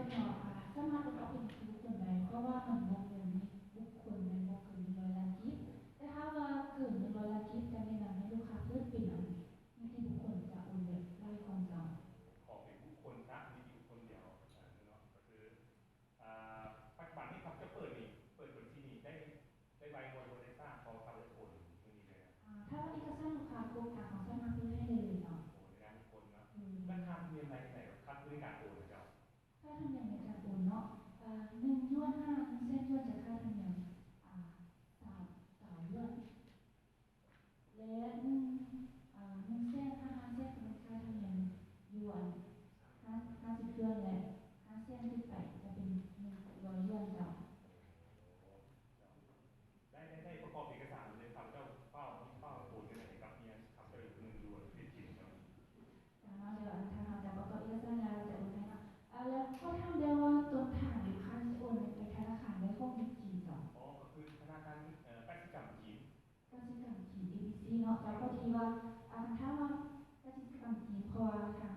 ເນາະ ອາ ສາມາດປະກອບເປັນບຸກຄົນໄດ້ ເພາະວ່າມັນບໍ່ເກີນ ບຸກຄົນແມ່ນບໍ່ເກີນໜຶ່ງຮ້ອຍລ້ານກີບ. ແຕ່ຖ້າວ່າເກີນໜຶ່ງຮ້ອຍລ້ານກີບ ຈະແນະນຳໃຫ້ລູກຄ້າເປີດເປັນ ອາ ນິຕິບຸກຄົນ ຈະໂອນໄດ້ຫຼາຍກວ່າເຈົ້າ. ຂໍເປັນບຸກຄົນຊະ ນິຕິບຸກຄົນດຽວເນາະ. ກໍຄື ອາ ປັດຈຸບັນນີ້ ຂ້າພະເຈົ້າເປີດນີ້ ເປີດບັນຊີນີ້ ໄດ້ ໄດ້ໄວບໍ່ ຫຼືວ່າໄດ້ຊ້າ ເພາະຂ້າພະເຈົ້າໂອນມື້ນີ້ເລີຍ? ອາ ຖ້າວ່າເອກະສານລູກຄ້າຄົບ ທາງເຮົາສາມາດເປີດໃຫ້ໄດ້ເລີຍເນາະ. ໂອ ໃນນາມບຸກຄົນເນາະ. ອືມ ລາຄາທຳນຽມໄດ້ຈັ່ງໃດ ຄ່າບໍລິການໂອນຂອງເຈົ້າ? ຄ່າທຳນຽມໃນການໂອນເນາະ ອາ ໜຶ່ງຢວນຫາໜຶ່ງແສນຢວນ ຈະຄ່າທຳນຽມ ອາ ຊາວ ຊາວຢວນ ແລະ ໜຶ່ງ ອາ ໜຶ່ງແສນຫາຫ້າແສນ ຈະເປັນຄ່າທຳນຽມຢວນ ຫ້າ ຫ້າສິບຢວນ ແລະ ຫ້າແສນຂຶ້ນໄປ ຈະເປັນໜຶ່ງຮ້ອຍຢວນເຈົ້າ. ໄດ້ ໄດ້ ໄດ້ປະກອບເອກະສານເລີຍ ຂ້າພະເຈົ້າຟ້າວ ຟ້າວໂອນເງິນໃຫ້ກັບເມຍຂ້າພະເຈົ້າອີກຜູ້ໜຶ່ງຢູ່ຟີລິບປິນເຈົ້າ. ເຈົ້າເນາະ ດຽວ ອັນ ທາງເຮົາຈະປະກອບເອກະສານແລ້ວຈະໂອນໃຫ້ເນາະ. ອາ ແລ້ວຂໍຖາມແດ່ວ່າ ຕົ້ນທາງທີ່ຂ້າຊິໂອນໄປທະນາຄານໃດຂອງຈີນເຈົ້າ? ອໍ ກໍຄືທະນາຄານ ເອີ ກະສິກຳຈີນ. ກະສິກຳຈີນ ເອບີຊີ ເນາະ. ເຈົ້າ ພໍດີວ່າ ອາ ຄັນຖາມວ່າກະສິກຳຈີນ ເພາະວ່າທາງ